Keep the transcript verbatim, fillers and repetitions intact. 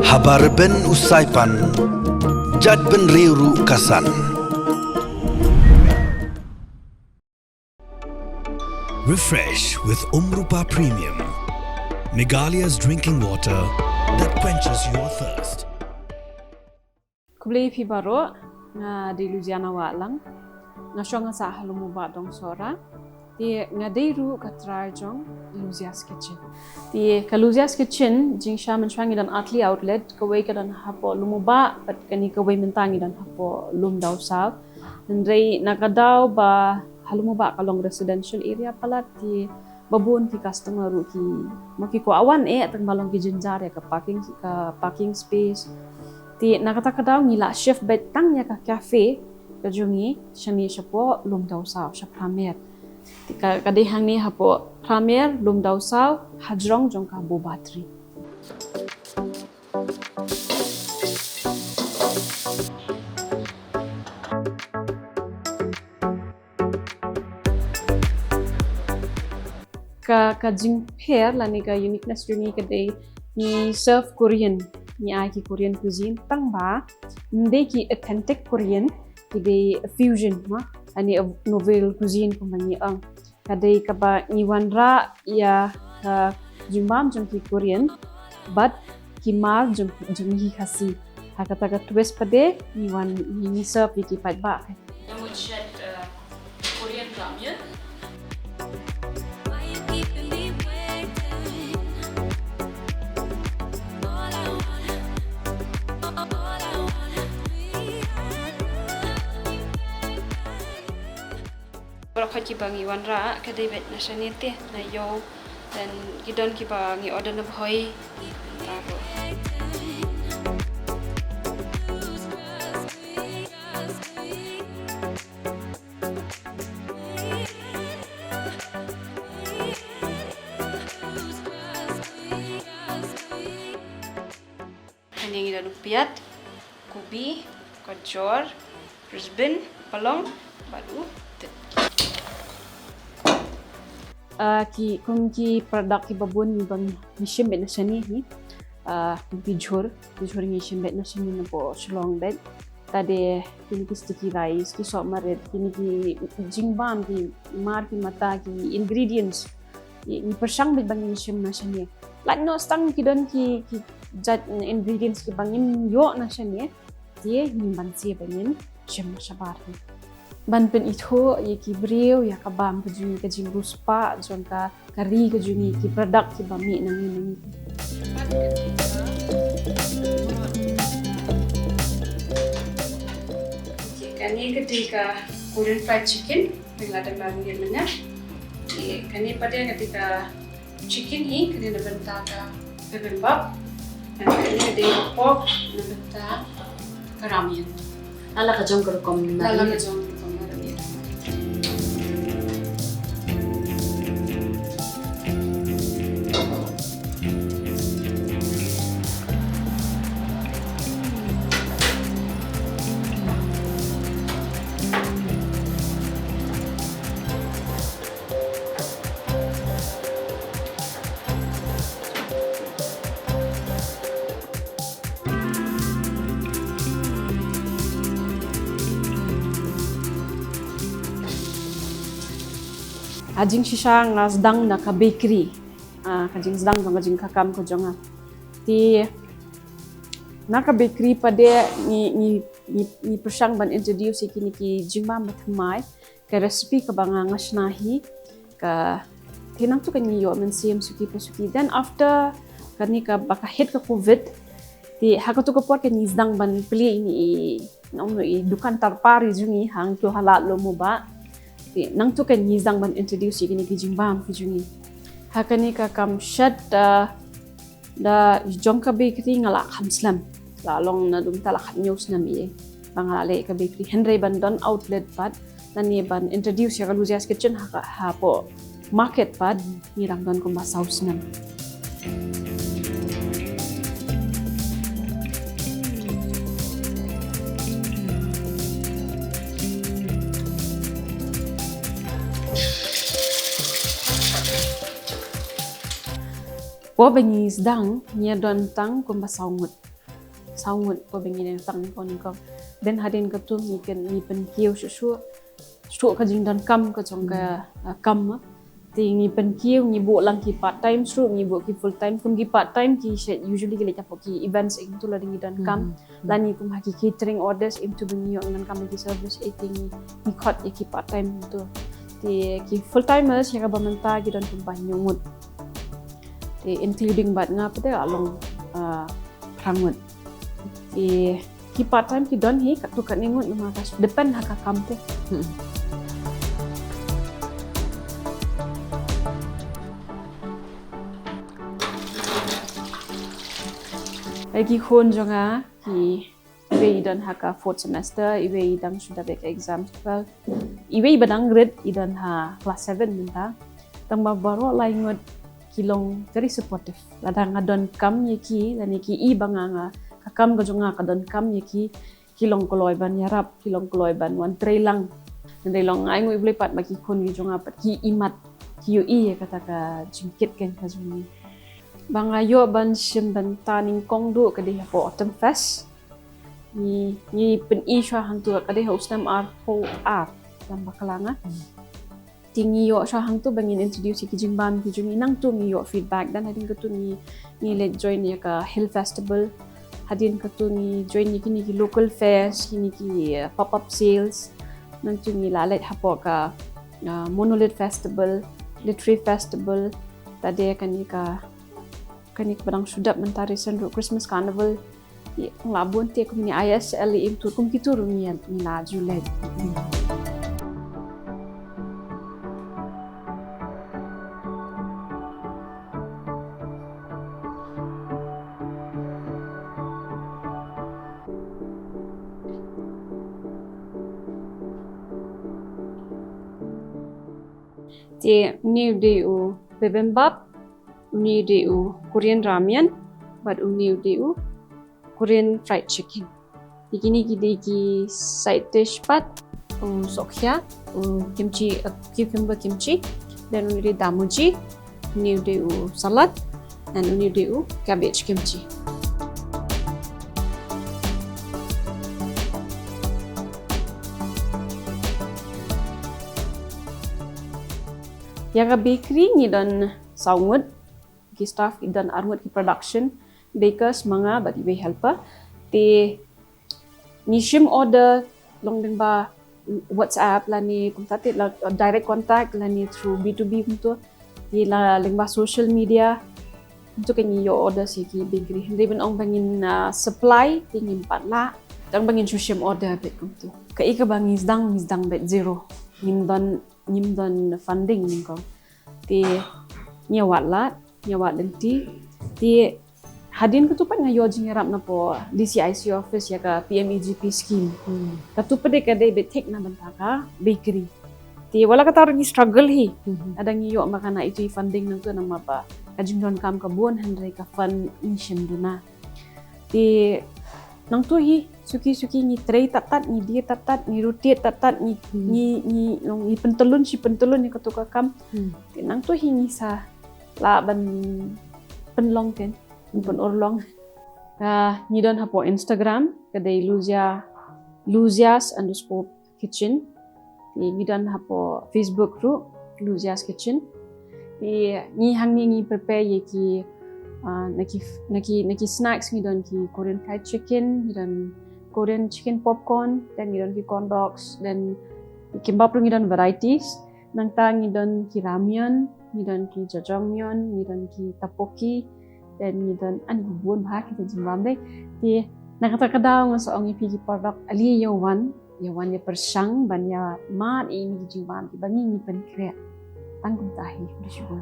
Haba rben u saipan, jait bynriew ruh ka san. Refresh with Umrupa Premium, Meghalaya's drinking water that quenches your thirst. Khublei phi baroh, nga dei Luciana Wahlang. Nga shong nga sah ha Lum u Bah Dong Sohra. Te nga dei ruh ka trai jong Lucia's Kitchen. Te ka Lucia's Kitchen, jingshisha mynshuwa ngi don ar tylli outlet, kawei ka don hapoh Lum u Bah, bad kane kawei mynta ngi don hapoh Lum Dawsaw. Hynrei na ka daw ba ha Lum u Bah ka long residential area palat, te ba bun ki customer ruh ki, ma ki kwah wan eh, tang ba long ki jynjar ïa ka parking, ka parking space. Te na kata ka daw ngi la shift beit tang ïa ka cafe ka jong ngi shane shapoh Lum Dawsaw, sha Phramer. Te ka, ka dei hangne hapoh Phramer, Lum Dawsaw, hajrong jong ka Bobatri. Ka, ka jingpher lane ka uniqueness jong ngi ka dei ngi serve Korean, ngi ai ki Korean cuisine, tang ba ym dei ki authentic Korean, ki dei fusion, ma, lane nouvelle cuisine kumba ngi ong. Ka dei kaba ngi wanrah ïa ka jingbam jong ki Korean bad ki mar jong, jong ki Khasi. Ha kata ka twist pat de ngi wan, ngi, ngi serve ïa ki paidbah. Nga mut shet, eh, Korean ramyeon. Baroh kiba ngi wanrah ka dei beit na shane te, na ïew, then ki don kiba ngi order na Bhoi. Taro. Hangne ngi don u piat, kubi, kajor, french bean, balong, bad u tit. Ah, ki, kum ki product kiba bun ngi ban ngi shim beit na shane hi. Ah, kum ki jhur, ki jhur ngi shim beit na shane napoh Shillong beit. Te de kine ki sticky rice, ki sohmarit, kine ki jingbam, ki mar, ki mata, ki ingredients. Ngi, ngi pyrshang beit ba ngin shim na shane. Lait noh tang ki don ki, ki jait ingredients kiba ngim ïoh na shane. Te ngim banse ba ngin shim na shabar hi. Ban pynithuh ïa ki briew ïa ka bam ka jong ngi, ka jingriewspah jong ka, ka ri ka jong ngi, ki product kiba mih na ngi na ngi. Kane ka dei ka Korean fried chicken. Pynlait da ma ngi mynne. Kane pat de ka dei ka chicken hi, ka dei na bynta ka bibimbap. Kane ka dei ka pork na bynta ka ramyeon. Lada ka jong ka rukom na, lada ka jong ka rukom na ramyeon. Ha jingshisha nga sdang na ka bakery. Ah, ka jingsdang jong ka jingkakam ka jong nga. Te na ka bakery pat de ngi, ngi, ngi, ngi pyrshang ban introduce ïa kine ki jingbam ba thymmai. Ka recipe kaba nga, nga shna hi, ka, te nangta ka ngi ïoh mynsiem suki pa suki. Then after kane kaba ka hit ka covid, te ha katu ka por ka ngi sdang ban plie ïa kine i, nongno i dukan tarpar i jong ngi hangto ha lad Lum u Bah. Te nangta ka ngi sdang ban introduce ïa kine ki jingbam ki jong ngi. Ha kane ka kam shet, ah, da jong ka bakery nga la kham slem. La long naduh mynta la khathynñiew snem ïa ba nga la leh ka bakery. Hynrei ban don outlet pat, lane ban introduce ïa ka Lucia's Kitchen ha ka, hapoh market pat, ngi dang don kumba saw snem. Por ba ngi sdang, ngi don tang kumba saw ngut. Saw ngut por ba ngi don tang, nyngkong nyngkong. Then hadien katto ngi kren, ngi pynkiew shuh shuh, shuh ka jingdonkam ka jong ka, ah, kam, ah. Te ngi pynkiew, ngi buh lang ki part time shuh, ngi buh ki full time. Kum ki part time ki shet, usually ki leit hapoh ki events, ïa kito lada ngi donkam. Lane kum ha ki catering orders, ym to ba ngi ïoh ngan kam ki service, eh, te ngi, ngi khot ïa ki part time to. Te ki full timers ïa kaba mynta ki don kumba hynñiew ngut. Te including bad nga pat te ka long, ah, phra ngut. Te ki part time ki don hi katto katne ngut, namar ka depend ha ka kam te. Ïa ki khun jong nga ki Iwei i don ha ka fourth semester, iwei i dang shu dep ïa ka exam twelve. Iwei ba dang rit i don ha class seven mynta. Tang ba baroh lai ngut ki long very supportive. Lada nga donkam ïa ki, lane ki i ba nga, nga ka kam ka jong nga ka donkam ïa ki, ki long kloi ban ïarap, ki long kloi ban wan trei lang. Hynrei long ai nguh ïa U Blei pat ba ki khun ki jong nga pat ki i mat, ki ïohi ïa kata ka jingkit kane ka jong ngi. Ba nga ïoh ban shim bynta nyngkong duh ka dei hapoh Autumn Fest. Ngi, ngi pyni shuwa hangto ka dei ha u snem arphew ar lem bakla nga. Te ngi ïoh shuwa hangto ba ngin introduce ïa ki jingbam ki jong ngi, nangto ngi ïoh feedback, dan hadien katto ngi, ngi leit join ïa ka Hill Festival. Hadien katto ngi join ïa kine ki local fairs, kine ki, eh, pop up sales. Nangto ngi la leit hapoh ka, ah, Monolith Festival, Literary Festival. Te dei kane ka, kane kaba dang shu dep mynta recent ruh, Christmas Carnival. Te la bun te kum kine I S L, ym to kum kito ruh ngi la ju leit. Te une u dei u bibimbap, une u dei u Korean ramyeon, bad une u dei u Korean fried chicken. Te kine ki dei ki side dish pat, u sukkhya, u kimchi, uh, cucumber kimchi, then une u dei damuji, une u dei u salad, and une u dei u cabbage kimchi. Ïa ka bakery ngi don saw ngut ki staff, ki don ar ngut ki production bakers, ma nga bad iwei helper. Te ngi shim order lyngba WhatsApp lane kumta te, la direct contact lane through B two B kumto. Te la lyngba social media. Kumto ka ngi ïoh order sha ki bakery. Hynrei ban ong ba ngin, ah, supply te ngim pat lah. Tang ba ngin shu shim order beit kumto. Kaei kaba ngi sdang, ngi sdang beit zero. Ngim don, ngim don funding nyngkong. Te ngi ïa wad lad, ngi ïa wad lynti. Te hadien katto pat nga ïoh jingïarap napoh D C I C office ïa ka P M E G P scheme. Katto pat de ka dei beit thik na bynta ka bakery. Te wat la katta ruh ngi struggle hi. Lada ngi ïoh ma kane ito i funding nangto namar ba ka jingdonkam ka bun hynrei ka fund ngi shim duna. Te nangto hi suki suki ngi trei tat tat, ngi die tat tat, ngi rotate tat tat, ngi, ngi, ngi, ngi pyntyllun shi pyntyllun ïa kato ka kam. Te nangto hi ngi sa lah ban pynlong ken, ban pynurlong. Ah, ngi don hapoh Instagram ka dei Luzia, Luzia's underscore kitchen. Te ngi don hapoh Facebook ruh, Luzia's Kitchen. Te ngi hangne ngi prepare ïa ki, ah, na ki, na ki, na ki snacks ngi don ki Korean fried chicken, ngi don Korean chicken popcorn, then ngi don ki corn dogs, then kimbap ruh ngi don varieties. Nangta ngi don ki ramyeon, ngi don ki jajangmyeon, ngi don ki tteokbokki, then ngi don, ani bun bha kita jingbam de. Te na kata ka daw nga sa ong ïa phi ki paralok, ale ïa wan, ïa wan ïa pyrshang ban ïa mad ïa kine ki jingbam kiba ngi, ngi pynkhreh. Tang kumta hi, khublei shibun.